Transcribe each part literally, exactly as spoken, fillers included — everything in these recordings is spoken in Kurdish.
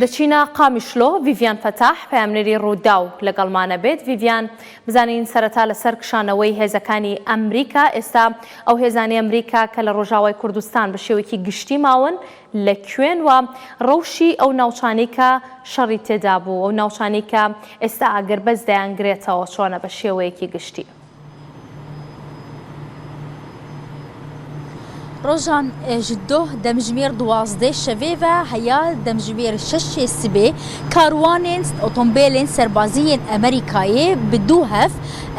دەچینە قامیشلۆ، ڤیڤیان فەتاح، پەیامنێری ڕووداو لەگەڵمانە بێت. ڤیڤیان، بزانین سەرەتا لەسەر کشانەوەی هێزەکانی ئەمریکا، ئێستا ئەو هێزانی ئەمریکا کە لە ڕۆژاوای کوردستان بە شێوەیەکی گشتی ماون، لە کوێن و ڕەوشی ئەو ناوچانەی کە شەڕی تێدا بوو، ئەو ناوچانەی کە ئێستا ئاگربەست دەیانگرێتەوە، چۆنە بە شێوەیەکی گشتی؟ Rojan, e, ji doh demjimêr duwazdeh şevê ve heya demjimêr şeşê sibê karwanên otombêlên serbazî yên Amerîkayê bi du hev,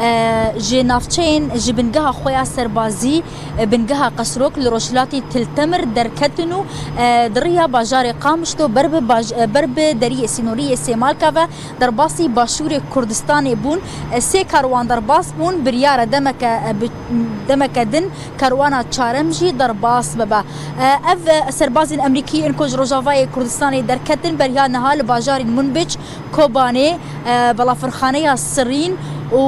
e, ji navçeyên ji bingeha xwe ya serbazî, e, bingeha Qesrok li rojhilatî Til Temir derketin û, e, di riya bajarê Qamişlo ber bi baj-, e, ber bi deriyê sînorî yê Sêmalka ve derbasî başûrê Kurdistanê bûn. E, sê karwan derbas bûn, biryar e demeke, e, bi, demeke din karwana çarem jî derbas bibe. E, ev, e, serbazên Amerîkî yên ku ji Rojavayê Kurdistanê derketin, beriya niha li bajarên Munbic, Kobanê, e, balafirxaneya Sirîn û,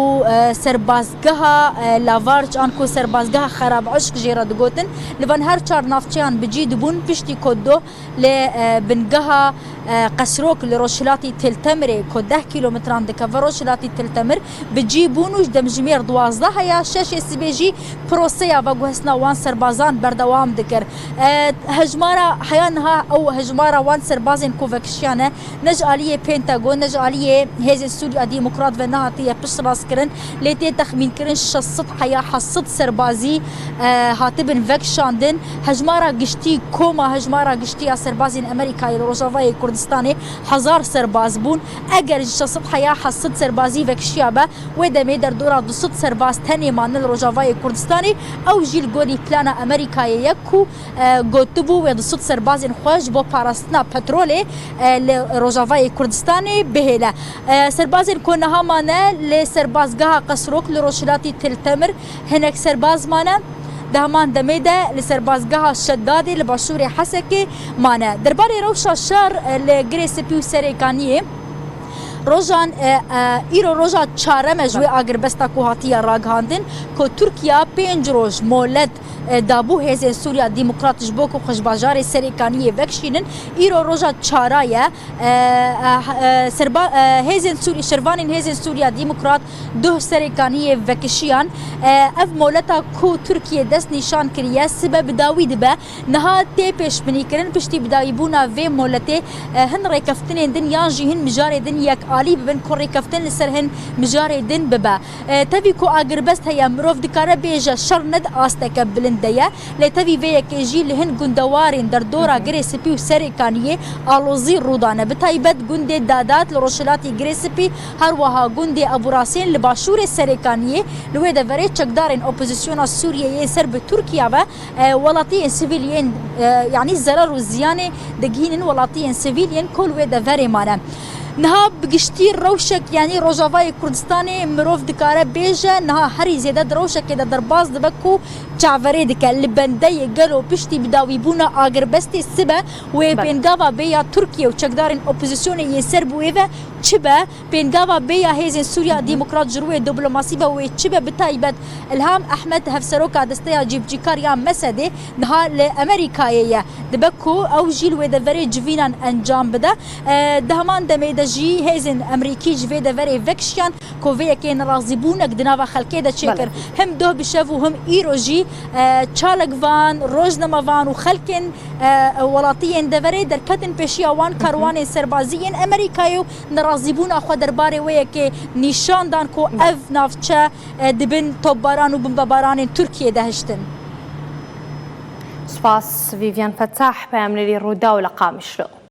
e, serbazgeha, e, Lavarç an ku serbazgeha Xerab Eşq jê re digotin, li van her çar navçeyan bi cî dibûn, piştî ku doh li, e, bingeha, e, Qesrok li rojhilatî Til Temirê ku deh kîlometran dikeve rojhilatî Til Temir bi cî bûn û ji demjimêr duwazdeh heya şeşê sibê jî proseya veguhestina wan serbazan berdewam dikir. E, hejmara heya niha ew hejmara wan serbazên ku vekişiyane ne ji aliyê Pentagon ne ji aliyê Hêzên Sûriya Demokrat ve nehatiye piştrastkirin, lê tê texmînkirin şeş sed heya heft sed serbazî, e, hatibin vekişandin. Hejmara giştî, koma hejmara giştî ya serbazên Amerîkayê li Rojavayê Kurdistanê hezar serbaz bûn. Eger ji şeş sed heya heft sed serbazî vekişiya be, wê demê derdora du sed serbaz tenê mane li Rojavayê Kurdistanê. Ew jî li gorî plana Amerîkayê ye ku, e, gotibû wê du sed serbazên xwe ji bo parastina petrolê, e, li Rojavayê Kurdistanê bihêle. E, serbazên ku niha mane li serbazgeha Qesrok li rojhilatî Til Temir hinek serbaz mane. Di heman demê de li serbazgeha Şedadê li başûrê Hesekê mane. Derbarê rewşa şer, e, li Girê Spî û Serêkaniyê, Rojan, e, e, îro roja çarem e ji wê agirbesta ku hatiye ragihandin ku Tirkiya pênc roj molet, e, dabû Hêzên Sûriya Demokrat ji bo ku xwe ji bajarê Serêkaniyê vekişînin. Îro roja çara ye. E, e, e, serba-, e, Hêzên Sûriye, şervanên Hêzên Sûriya Demokrat doh Serêkaniyê vekişiyan. E, ev moleta ku Tirkiye dest nîşan kiriye, sibe bi dawî dibe. Niha tê pêşbinîkirin piştî bidawîbûna vê moletê, e, hin rêkeftinên din yan jî hin mijarê din yekalî bibin ku rêkeftin li ser hin mijarê din bibe. E, tevî ku agirbest heye, mirov dikare bêje şer ne di asteke bilind de ye, lê tevî vê yekê jî li hin gundewarên derdora Girê Spî û Serêkaniyê alozî rû dane. Bi taybet gundê Dadat li rojhilatî Girê Spî, her wiha gundê Ebûrasên li başûrê Serêkaniyê, li wê deverê çekdarên opozisyona Sûriyeyê ser bi Tirkiya ve, e, welatiyên sivîl yên, e, yanî zerer û ziyanê digihînin welatiyên sivîl yên ku li wê deverê mane. Niha bi giştî rewşek, yanî Rojavayê Kurdistanê mirov dikare bêje, niha herî zêde di rewşekê de derbas dibe ku çaverê dike. Li bendeyê gelo piştî bidawîbûna agirbestê sibe wê Belê. pêngava bê ya Tirkiye û çekdarên opozisyonê yên ser bi wê ve çi be? Pêngava bê ya Hêzên Sûriya Demokrat ji rûyê diplomasî ve wê çi be? Bi taybet Ilham Ehmed, hevseroka Desteya Cîbicîkar ya Mesedê, niha li Amerîkayê ye. Dibe ku ew jî li wê deverê civînan encam bide. E, di heman demê de jî hêzên Amerîkî ji vê deverê vekişiyan ku vê yekê nerazîbûnek di nava xelkê de çêkir. Belê. Him doh bi şev û him îro jî, e, çalakvan, rojnamevan û xelkên, e, welatiyên deverê derketin pêşiya wan karwanên serbazî yên Amerîkayê û nerazîbûna xwe derbarê wê yekê nîşan dan ku Belê. ev navçe, e, di bin topbaran û bombebaranên Tirkiyê de hiştin. Spas Vivian Fetah, peyamnêrî Rûdaw li Qamişlo.